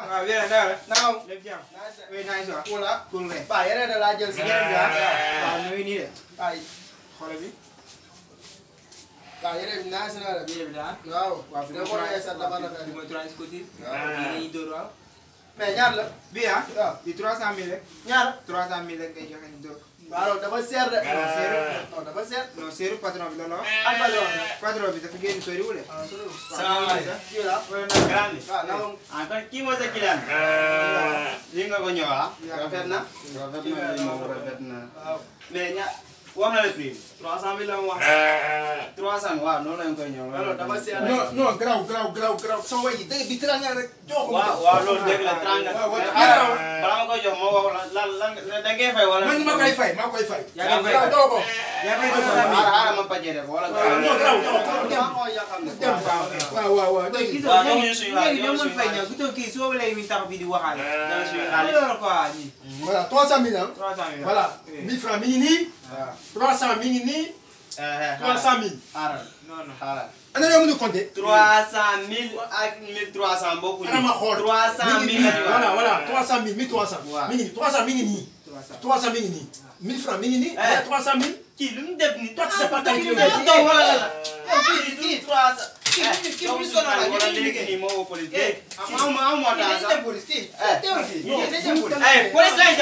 waaw bien dara. naaw. lépp jàmm. nice. oui nice waaw. cool ah. cool kay. Ba yére da laa jël si yére bi ah. waaw ñu ngi nii de. ay. xoolal bi. Ba yére bi nice na la. yére bi daal. waaw. waaw fi da ko lay sa dafa na fi mooy 3 côté. waaw. lii dañuy dóor waaw. mais ñaar la. bii ah. waaw. di 300000 rek. ñaar. 300000 rek ngay joxe ñu dóor. waaw dafa seer de. non dafa seer. non seeru patron bi loolu ak ba lool. patron bi dafa génn soriwul. ah soriwul. salaamaaleykum. kii la. Grande. waaw naaw. Ah kon kii mooy sa client. lii nga ko ñëw ah. rafet na. rafet na lii moom rafet na. waaw. mais wax na la prix bi. 300000 la mu wax. 300 waaw noonu lañ koy ñëw. alors dafa seer rek. non non garaaw sama way yi dégg bi teraanga rek jox ko. waaw loolu dëgg la 30. balaa ma koy jox ma wax lan da ngay fay wala. man maa koy fay. yaa ngi fay garaaw doo ko. yaa ngi fay xaaral ma pàccee def wala. non garaaw waaw. kii waaw ñoo ngi suñu xaalis ñoo mën fay ñëw gisoo kii soo léegi mi tax bi di waxaale. ñoo ngi suñu xaalis. loolu quoi ñii. voilà 300000 ah. 300000 voilà 1000 francs mi ngi nii. waaw. 300 mi ngi nii. 300000. xaaral non non. xaaral. ana yoo mën a compter. 300000 ak 1300 bokkuñu. ana ma xool 300000 la ñu wax. voilà 300000 1300. waaw mi ngi nii 300 mi ngi nii. 300 mi ngi nii. 1000 francs mi ngi nii. 300000. kii lu mu def nii. toi tu sais pas calculer. kii 300. kii mu sonal la wala léegi nii moo woo police. Kii amoo temps sax. police kii. Eh, teewul fii. police lay